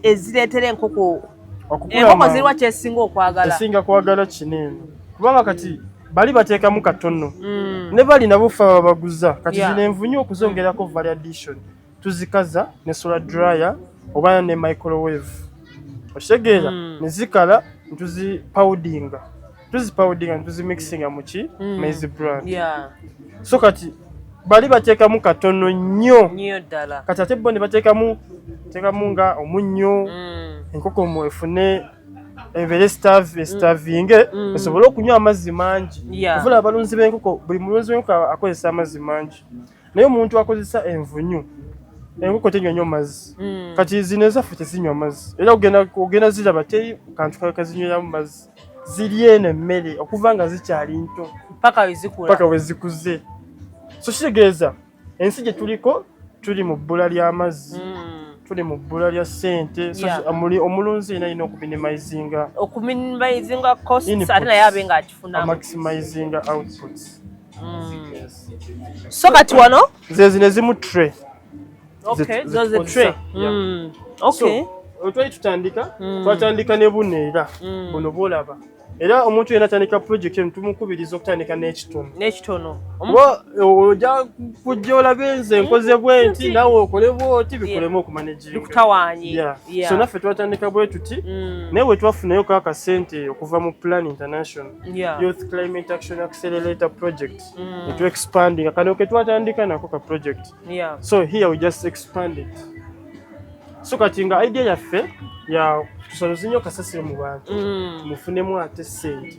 ezireetera enkoko Okukula enkoko amangu. ziriwa kyesinga okwagala? Esinga kwagala kino eno, kubanga kati bali bateekamu katono ne bali nabo ffe ababaguza. Kati zino envunyu okuzongerako value addition, tuzikaza ne solar dryer oba ne microwave, okitegeera? Ne zikala, ntuzipowdinga, tuzipowdinga ntuzimixinga muki maize bran. So kati bali bateekamu katono nnyo. Nnyo ddala. Kati ate bo ne bateekamu teekamu nga omunnyo, enkoko mu efune ebeere starvinge esobole okunywa amazzi mangi. Ovula abalunzi b'enkoko, buli mulunzi w'enkoko akozesa amazzi mangi, naye omuntu akozesa envunyu, enkoko tenywa nnyo mazzi. Kati zino ezaffe tezinywa mazzi, era ogenda ziraba teri kantu kawe kazinyweramu mazzi. Ziri eno emmere okuva nga zikyali nto paka we zikula. Paka we zikuze. So kitegeeza ensi gye tuliko tuli mu bbula ly'amazzi. Tuli mu bbula lya ssente, so omulunzi yenna alina okuminimizinga okuminimizinga costs, Inputs. Ate naye abe ng'akifunamu. Maximizinga outputs. Yes. So kati wano Ze zino ezimu tray. Zo ze tray. Yeah. Okay. So, we twali tutandika, twatandika ne buno, era buno bwolaba, era omuntu yenna atandika project eno tumukubiriza okutandika n'ekitono. N'ekitono. Kuba ojja kujja olabe nze nkoze bwe nti, naawe okole bwoti, bikolemu okumanaginga. Bikutawaanye. Yeah. So naffe twatandika bwe tuti, naye bwe twafunayo ka akasente okuva mu Plan International Youth Climate Action Accelerator Project, netu expandinga kano ke twatandika nako ka project. So here we just expand it. So kati nga idea yaffe ya tusoloze nnyo kasasiro mu bantu, tumufunemu ate ssente,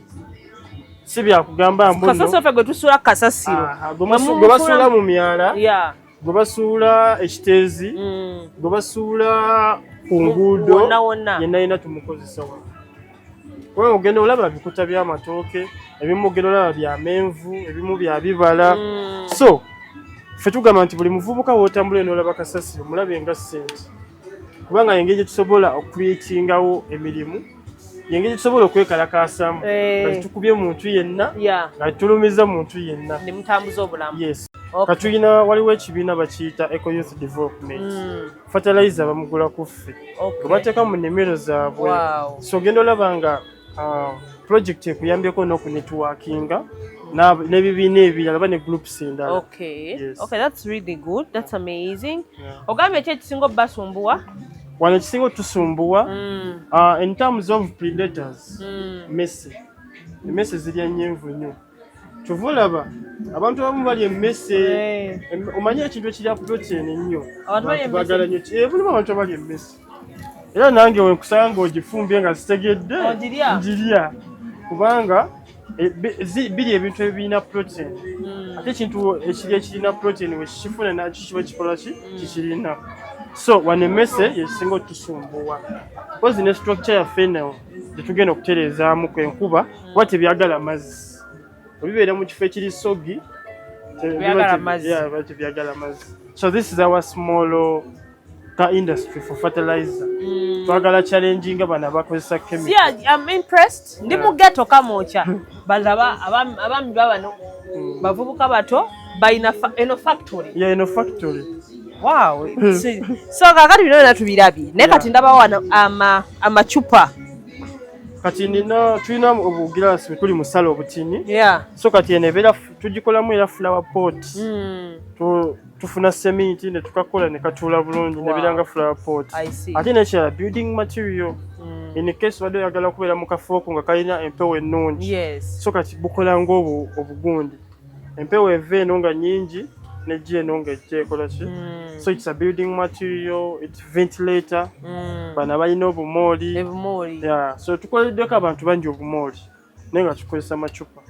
si byakugamba mbu nno- Kasasiro ffe gwe tusuula kasasiro. Aha, gwe basuula mu myala, gwe basuula ekiteezi, gwe basuula ku nguudo, Wonna wonna. Yenna yenna tumukozesa wano, kubanga ogenda olaba bikuta by'amatooke, ebimu ogenda olaba bya menvu, ebimu bya bibala. So ffe tugamba nti buli muvubuka w'otambula n'olaba kasasiro, mulabe nga ssente, kubanga engeri gye tusobola okucreatingawo emirimu, yengeri gye tusobola okwekalakaasamu nga tetukubye muntu yenna, nga tetulumiza muntu yenna. Ne mutambuza obulamu. Yes. Okay. Katulina, waliwo ekibiina bakiyita Eco Youth Development. Fertilizer bamugula ku ffe, gwe bateeka mu nnimiro zaabwe. So ogenda olaba nga project ekuyambyeko n'okunetworkinga n'ebibiina ebirala oba ne groups endala. Yes. Okay, that's really good. That's amazing. Yeah. Ogambye ki ekisinga obbasumbuwa? Wano ekisinga otusumbuwa, in terms of predators, mmese. Emmese zirya nyenvu nnyo, kyova olaba abantu abamu balya emmese. Omanyi ekintu ekirya protein ennyo? Abantu balya Abantu baagala nnyo mulimu abantu abalya emmese, era nange wenkusanga ng'ogifumbye nga sitegedde. Ogirya? Ngirya, kubanga birya ebintu ebirina protein. Ate ekintu ekirya ekirina protein, wekikifuna nakyo kiba kikola ki kikirina. So wano emmese yekisinga otusumbuwa, kozi ne structure yaffe eno gyetugenda okutereezaamu kwenkuba, kuba tebyagala mazzi. Obibeera mu kifo ekiri soggy, Byagala biba mazzi. Yeah, biba tebyagala mazzi. So this is our small ka industry for fertilizer. Twagala challenginga bano abakozesa chemical. Yeah, I'm impressed. Ndi mu ghetto Kamwokya. Balaba abaami babano bavubuka bato balina eno factory. Yeah, eno factory. Wow. So kakati bino byonna tubirabye. Naye kati ndaba wano amacupa. Kati nina, tulina obugiraasi bwe tuli mu sala obutini. So kati eno ebeera tugikolamu era flower pot. Tufuna seminti ne tukakola ne katuula bulungi, nebeera nga flower pot. I see. Ate nekirala, building material. In case badde oyagala okubeera mu kafooko nga kalina empewo ennungi. So kati bukola ng'obu obugundi, empewo eva eno nga nnyingi nejja eno nga ejja ekola ki. So it's a building material, it's ventilator. Bano abalina obumooli. Ebumooli. Yeah, so tukoleddeko abantu bangi obumooli, naye nga tukozesa macupa.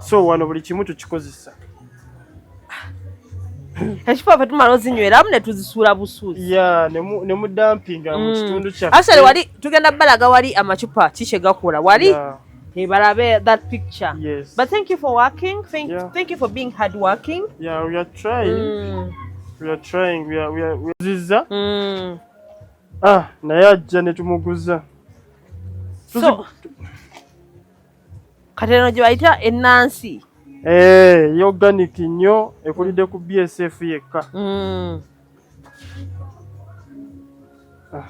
So wano buli kimu tukikozesa. Ekifuba ffe tumala ozinyweramu ne tuzisuula busuuzi. Yeah, ne mudumpinga mu kitundu kyaffe. Actually wali tugenda balaga wali amacupa ki kye gakola wali. Balabe that picture. Yes. But thank you for working. Thank you for being hardworking. Yeah, we are trying. We are trying. We are ziza. Ah, naye ajja ne tumuguza. So kati eno gye bayita ennansi. Eh, organic nnyo, ekulidde ku BSF yekka. Ah.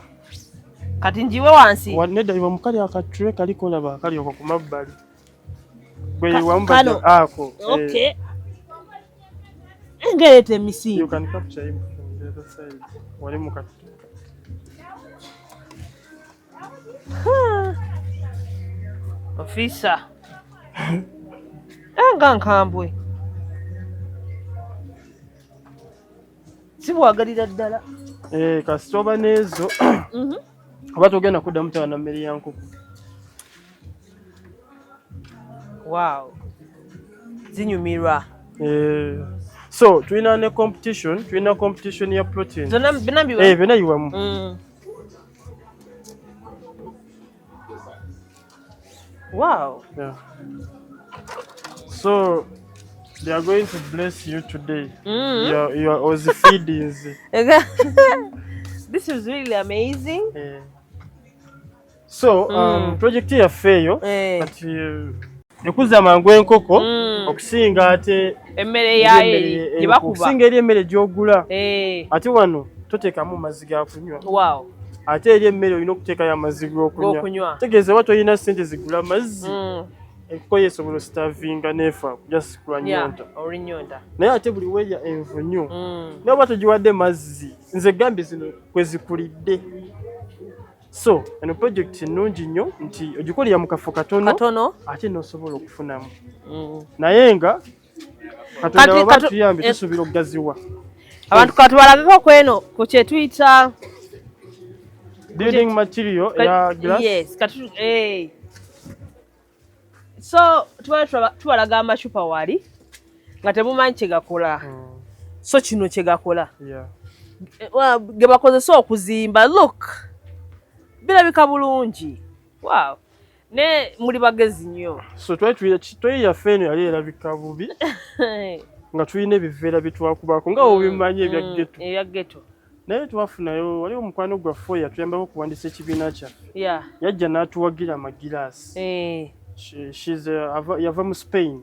Kati njiwe wansi. Nedda, iwa mukali akatule kaliko, olaba akali okwo ku mabbali. Gwe wamu. Kano. Ako. Eh, Okay. Engereeta you emisimbi. can capture him from the other side. Wali mu kati. Officer. Eh, nga nkambwe. Sibwagalira ddala. Eh, kasita oba n'ezo, oba togenda kuddamu tawa na mmere ya nkoko. Wow. Zinyumirwa. Eh, so tulina ne competition, tulina competition ya protein. Zonna byonna biwa. Eh, byonna yiwamu. Wow. Yeah. So they are going to bless you today. Your Aussie feedings. This is really amazing. So project yaffe eyo kati ekuza mangu enkoko okusinga ate emmere yayo eri gye bakuba. Okusinga eri emmere gy'ogula. Ate wano toteekamu mazzi ga kunywa. Ate eri emmere olina okuteekayo amazzi g'okunywa. G'okunywa. Tegeeza oba tolina ssente zigula mazzi, enkoko yo esobola ostarvinga n'efa just kulwa nnyonta. Olw'ennyonta. Naye ate buli weerya envunyu, naye oba togiwadde mazzi, nze gambye zino kwe zikulidde. So eno project nnungi nnyo nti ogikolera mu kafo katono, katono, ate n'osobola okufunamu. Naye nga Katonda waba atuyambye, tusuubira okugaziwa. Abantu katubalageko kweno ku kye tuyita building material eya glass. Yes, katu. So tubale tubalaga amacupa wali nga temumanyi kye gakola. So kino kye gakola. Ge bakozesa okuzimba. Look, birabika bulungi. Wow, ne muli bagezi nnyo. So twali toyi yaffe eno yali erabika bubi nga tulina ebiveera bye twakubako nga obimanyi ebya ghetto. Ebya ghetto. Naye twafunayo, waliwo omukwano gwaffe oyo yatuyambako okuwandiisa ekibiina kyaffe, yajja n'atuwagira amagiraasi. Yava mu Spain.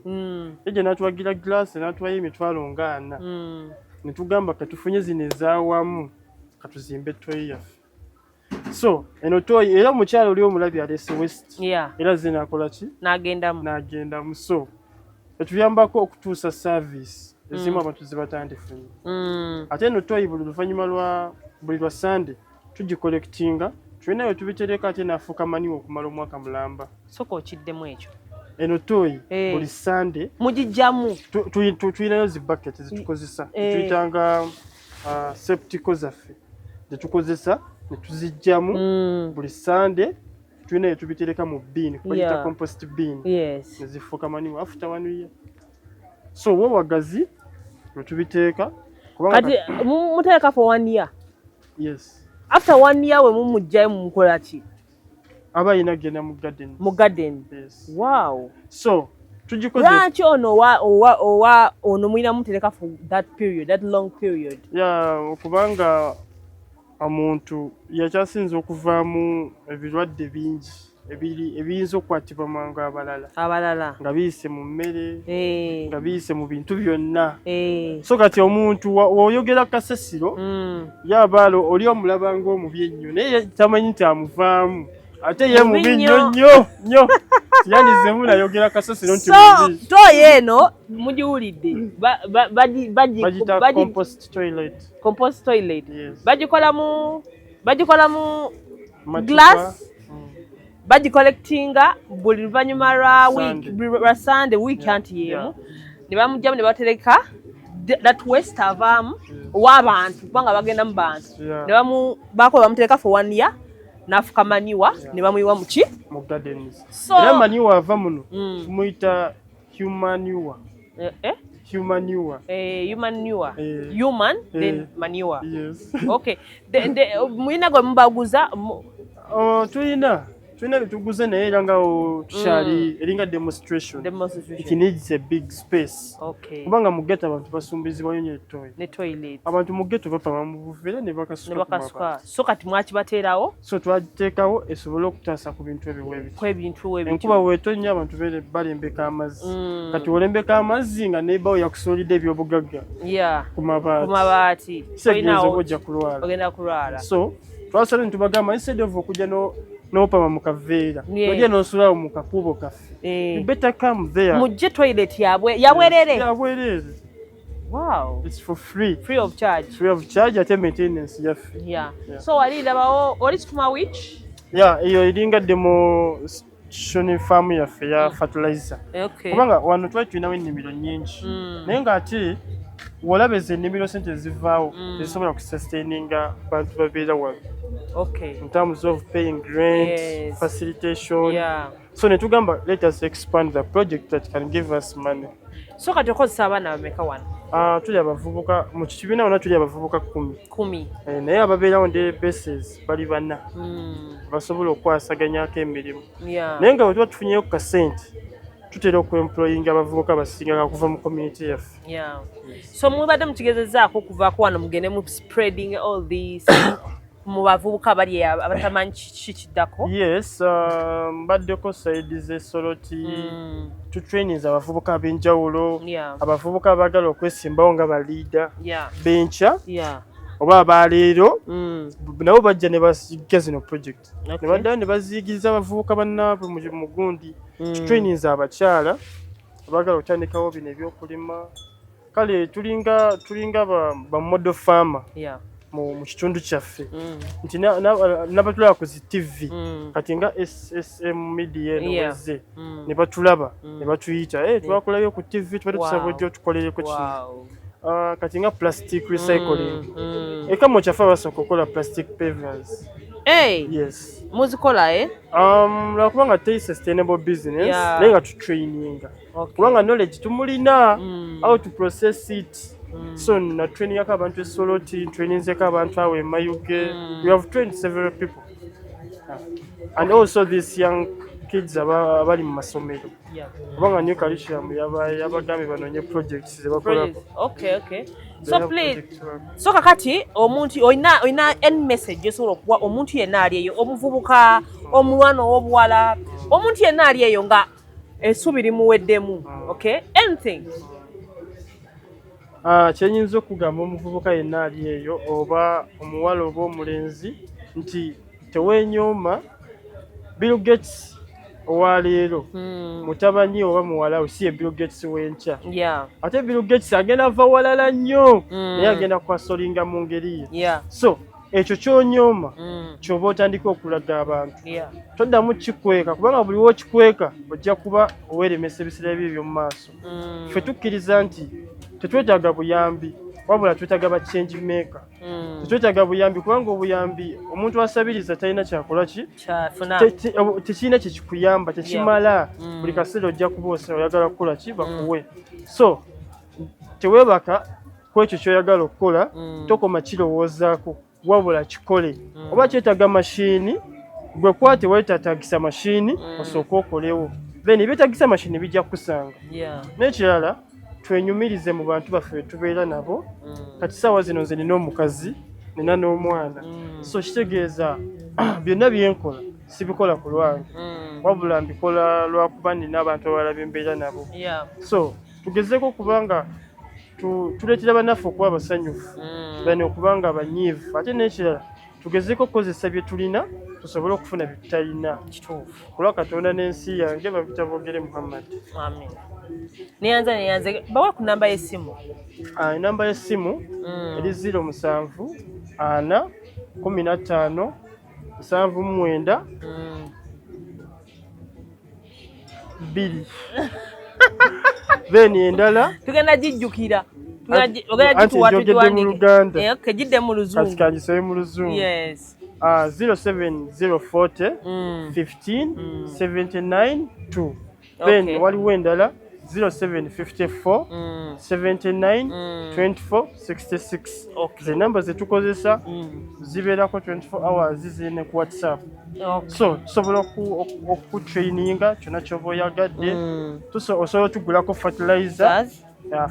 Yajja n'atuwagira glass, n'atuwayo 400,000. Ne tugamba katufunye zino ez'awamu, katuzimbe toyi yaffe. So eno toyi era omukyalo oli omulabi aleese waste, era zinakola ki? N'agendamu. N'agendamu. So etuyambako okutuusa service ezimu abantu zebatandifunye. Ate eno toyi buli luvannyuma lwa buli lwa Sande tugicollectinga, tulina we tubitereka, ate n'afuuka manure okumala omwaka mulamba. Soka okiddemu ekyo. Eno toyi buli Sande mugijjamu. Tulinayo zi bucket zetukozesa, tuyitanga septico zaffe zetukozesa, ne tuzijjamu. Buli Sande tulina we tubitereka mu bin, bagiyita compost bin, ne zifuuka manure after one year. So wo wagazi we tubiteeka kubanga Kati mutereka for one year? Yes. After one year we mumugjayo mumukola ki? Aba ayina kugenda mu garden. Mu garden. Yes. Wow. So tugikoze. Lwaki ono owa ono mulina mutereka for that period, that long period? Ya, okubanga omuntu yakyasinza okuvaamu ebirwadde bingi ebiri ebiyinza okukwatibwa mangu abalala. Abalala. Nga biyise mu mmere, nga biyise mu bintu byonna. So kati omuntu w'oyogera kasasiro, yabaalo oli omulaba ng'omubi ennyo, naye ye tamanyi nti amuvaamu, ate ye Mubi mubi nnyo. nnyo nnyo nnyo, tiyandizemu nayogera kasasiro nti So mubi. toyi eno mugiwulidde. Bagita compost toilet. Compost toilet. Yes. Bagikola mu Macupa. glass. Bagicollectinga buli luvannyuma lwa week, Sunday. buli lwa Sunday week, anti yeemu ne bamugjamu ne batereka that waste avaamu ow'abantu, kubanga bagenda mu bantu. Ne bakola bamutereka for one year, n'afuka manure, ne bamuyiwa mu ki? Mu gardens. So Era manure ava muno tumuyita humanure. Eh, eh? Humanure. Humanure. Eh. Human then manure. Yes. Okay, mulina gwe mubaguza Oh, tulina byetuguze, naye era nga tukyali eringa demonstration. Demonstration. It needs a big space, kubanga mu ghetto abantu basumbizibwayo nnyo etoyi. Ne toilet. Abantu mu ghetto bapama mu buveera ne ne bakasuka ku mabaati. Bakasuka. So kati mwakibateerawo. So twagiteekawo esobole okutaasa ku bintu ebyo bwe bityo. Kwebintu ebityo. Enkuba bw'etonnya, abantu balembeka amazzi. Kati olembeka amazzi nga nebawo yakusuulidde ebyobugagga ku ku mabaati, mabaati. kitegeeza Tolinawo- oba ojja kulwala. Ogenda kulwala. So twasala ne tubagamba, instead of okujja n'opama mu kaveera, ojja n'osulawo mu kakubo kaffe, you better come there. Mujje toilet yabwe yabwerere. Yabwerere. It's for free. Free of charge. Free of charge, ate maintenance yaffe. So wali ndabawo oli sukuma wiki. Yeah, eyo eringa demonstration farm yaffe ya fertilizer, kubanga wano twali tulinawo ennimiro nnyingi, naye ng'ate wolaba ezo ennimiro sente zivaawo tezisobola kusustaininga bantu babeera wano in terms of paying rent, facilitation. So ne tugamba, let us expand the project that can give us money. So kati okozesa abaana bameka wano? Tuli abavubuka mu kibiina wonna tuli abavubuka 10. 10. Eh, naye ababeerawo daily basis bali bana, basobola okwasaganyako emirimu. Naye nga bwe tuba tufunyeyo ku kasente, tutera okwemployinga abavubuka basinga okuva mu community yaffe. Yeah. So mubadde mukigezezaako okuvaako wano mugende mu spreading all this Mu bavubuka abali eyo abatamanyi kiki kiddako. Yes, mbaddeko side z'e Soroti. Tutraininze abavubuka ab'enjawulo, abavubuka abaagala okwesimbawo nga ba leader b'enkya oba abaleero. Nabo bajja ne basiga zino project ne baddayo ne baziyigiriza abavubuka bannaabwe mu gundi. Tutraininze abakyala abaagala okutandikawo bino ebyokulima. Kale tulinga ba model farmer mu kitundu kyaffe nti n'abatulaba ku zi TV kati nga SSM Media eno wezze ne batulaba ne batuyita, "Eh, twakulabye ku TV, tubadde tusaba ojja otukolereko kino." Ah, kati nga plastic recycling, e Kamwokya ffe abasooka okukola plastic pavers. Hey, Yes. muzikola, eh? Lwakuba nga teri sustainable business, naye nga tutraininga kubanga knowledge tumulina how to process it. So natrainingako abantu e Soroti, traininzeko abantu awo e Mayuge. We have trained several people and also these young kids abali mu masomero kubanga new curriculum yabagambye banoonye projects zebakolako. Projects. Okay. They So have please, projects work. So kakati omuntu olina any message gyosobola okuwa omuntu yenna ali eyo, omuvubuka, omulwana ow'obuwala, omuntu yenna ali eyo nga essuubi limuweddemu, okay, anything? Ah, kyenyinza okugamba omuvubuka yenna ali eyo, oba omuwala oba omulenzi, nti teweenyooma. Bill Gates owaleero, mutabani oba muwala we si ye Bill Gates w'enkya. Ate Bill Gates agenda ava walala nnyo, naye agenda kwasolinga mu ngeri ye. So ekyo kyonyooma kyoba otandika okulaga abantu, toddamu kikweka, kubanga buli wokikweka ojja kuba oweeremesa ebiseera byo eby'omu maaso. Ffe tukkiriza nti tetwetaaga buyambi, wabula twetaaga ba change maker. Tetwetaaga buyambi kubanga obuyambi, omuntu asabiriza talina kyakola ki. Kyafuna. Tekirina kyekikuyamba, tekimala. Buli kaseera ojja kuba oyagala kukola ki bakuwe. So teweebaka ku ekyo kyoyagala okukola. Tokoma kirowoozaako, wabula kikole. Oba kyetaaga mashini, gwe kwate weetatagisa mashini, osooke okolewo, then ebyetagisa mashini bijja kukusanga. N'ekirala, twenyumirize mu bantu baffe betubeera nabo. Kati saawa zino nze nina omukazi, nina n'omwana. So kitegeeza byonna byenkola sibikola ku lwange, wabula mbikola lwakuba nina abantu abalala bembeera nabo. So tugezeeko kubanga tuleetera bannaffe okuba abasanyufu than okuba nga banyiivu. Ate n'ekirala, tugezeeko okukozesa bye tulina tusobole okufuna bye tutalina. Kituufu. Kulwa Katonda n'ensi yange, babita boogere Muhammad. Amin. Neyanza, neyanze. Bawe ku namba y'essimu. Ah, enamba y'essimu eri 07 4 15 79 2. Then endala Tugenda gijjukira. Ogenda Anti gituwa njogedde mu tugiwandiike. Luganda. Eh, okay, gidde mu Kati Luzungu. kangisobe mu Luzungu. Yes. Ah, 07040 15 79 2. Then waliwo endala 0754 79 24 66. Ze namba zetukozesa, zibeerako 24 hours, ziri ne ku WhatsApp. So tusobola okutraininga kyonna kyoba oyagadde. Osobola otugulako fertilizer. Gas.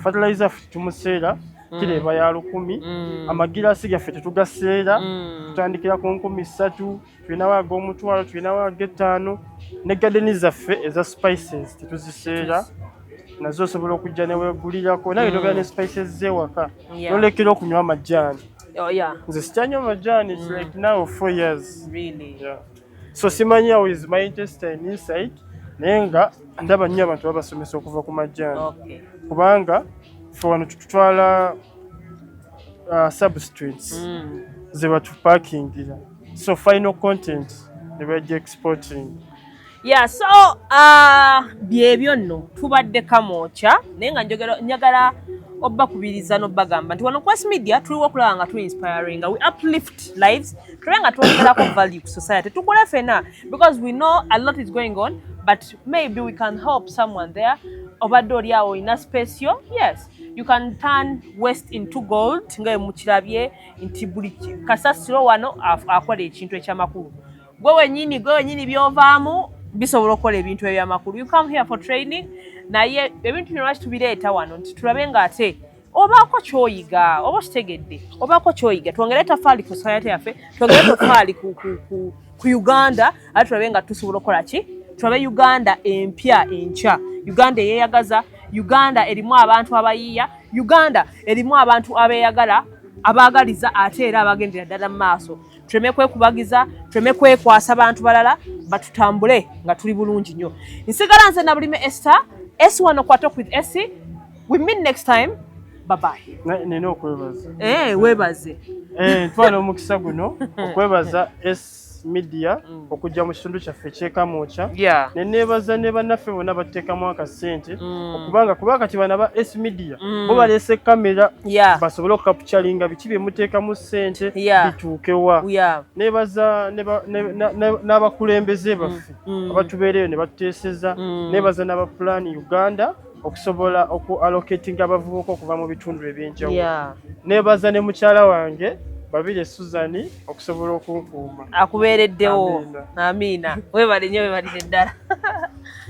Fertilizer ffe tumuseera, kiro eba ya 1000. Amagiraasi gaffe tetugaseera, tutandikira ku 3000, tulinawo ag'omutwalo, tulinawo ag'ettaano. Ne garden zaffe eza spices tetuziseera, nazo osobola okujja neweegulirako naye togera ne spices z'ewaka. Nolekera okunywa amajaani. Nze sikyanywa amajaani. It's like now 4 years. Really? Yeah. So simanyi how is my intestine inside, naye nga ndaba nnyo abantu babasomesa okuva ku majaani, kubanga ffe wano tutwala substrates ze batupakingira, so final content ne bajja exporting. Yeah, so byebyo nno, tubadde Kamwokya, naye nga njagala obbakubiriza n'obbagamba nti wano Quest Media tuliwo okulaba nga tu inspiring, we uplift lives, tulabe nga twongerako value ku society, tukole fena, because we know a lot is going on, but maybe we can help someone there. Obadde oli awo olina space yo, yes, you can turn waste into gold, nga bwe mukirabye nti buli kasasiro wano akola ekintu ekyamakulu. Gwe wenyini byovaamu bisobola okukola ebintu ebyamakulu. You come here for training, naye ebintu bino lwaki tubireeta wano? Nti tulabe ng'ate Obaako kyoyiga, oba okitegedde, obaako kyoyiga. Twongere tafaali ku society yaffe, twongere tofaali ku Uganda, ate tulabe nga tusobola okukola ki, tulabe Uganda empya enkya, Uganda eyeeyagaza, Uganda erimu abantu abayiiya, Uganda erimu abantu abeeyagala, abaagaliza, ate era abagendera ddala mu maaso. Tuleme kwekubagiza, tuleme kwekwasa bantu balala, batutambule nga tuli bulungi nnyo. Nsigala nze Nabulime Esther S wano kwa Talk with S. We meet next time, bye bye. Nina okwebaza. Eh, weebaze. Eh, ntwala omukisa guno okwebaza S Media okujja mu kitundu kyaffe ekyekamwokya, ne neebaza ne bannaffe bonna batuteekamu akasente, okubanga kuba kati bana ba S Media bo baleese kamera basobole okucapturinga biki bye muteekamu ssente bituukewa. Neebaza n'abakulembeze baffe abatubeereyo ne batuteeseza. Neebaza n'aba Plan Uganda okusobola oku allocatinga abavubuka okuva mu bitundu ebyenjawulo. Neebaza ne mukyala wange Babirye Suzani okusobola okunkuuma. Akubeereddewo. Amiina. Amiina, weebale nnyo, weebalire ddala.